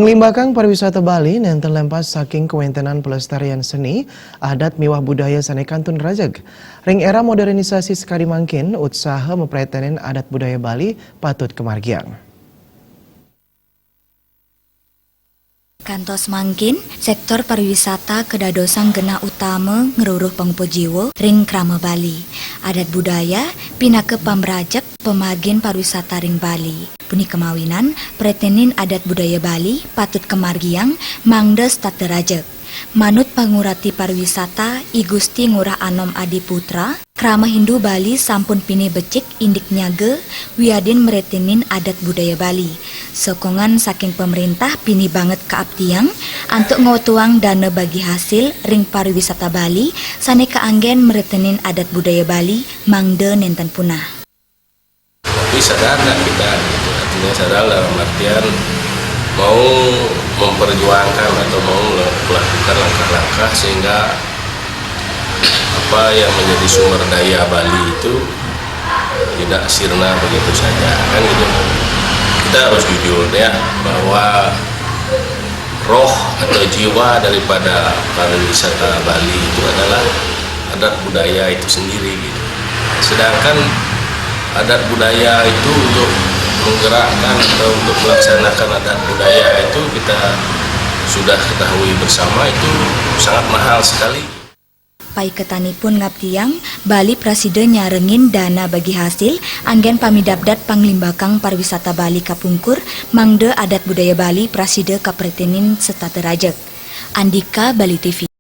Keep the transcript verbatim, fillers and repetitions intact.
Panglimbakang pariwisata Bali nénten lémpas saking kawéntenan pelestarian seni, adat miwah budaya sané kantun rajeg. Ring éra modernisasi sakadi mangkin, utsaha mapréténin adat budaya Bali patut kamargiang. Kantos mangkin, séktor pariwisata kadadosang genah utama ngruruh pangupa jiwa ring krama Bali. Adat budaya pinaka pamrajeg pamargin pariwisata ring Bali. Punika mawinan, préténin adat budaya Bali patut kamargiang mangda setata rajeg. Manut pangurati pariwisata I Gusti Ngurah Anom Adi Putra, krama Hindu Bali sampun pinih becik indik nyaga wiadin mréténin adat budaya Bali. Sokongan saking pamréntah pinih banget kaaptiang antuk ngwetuang dana bagi hasil ring pariwisata Bali sané kaanggén mréténin adat budaya Bali mangda nénten punah. Tapi sadar nggak kita gitu? Artinya sadar dalam artian mau memperjuangkan atau mau melakukan langkah-langkah sehingga apa yang menjadi sumber daya Bali itu tidak sirna begitu saja, kan gitu. Kita harus jujur ya, bahwa roh atau jiwa daripada pariwisata Bali itu adalah adat budaya itu sendiri gitu. Sedangkan adat budaya itu untuk menggerakkan atau untuk melaksanakan adat budaya itu kita sudah ketahui bersama itu sangat mahal sekali. Paiketanipun ngaptiang, Bali prasida nyarengin dana bagi hasil anggén pamidabdab panglimbakang pariwisata Bali kapungkur, mangda adat budaya Bali prasida kapréténin setata rajeg. Andika, Bali T V.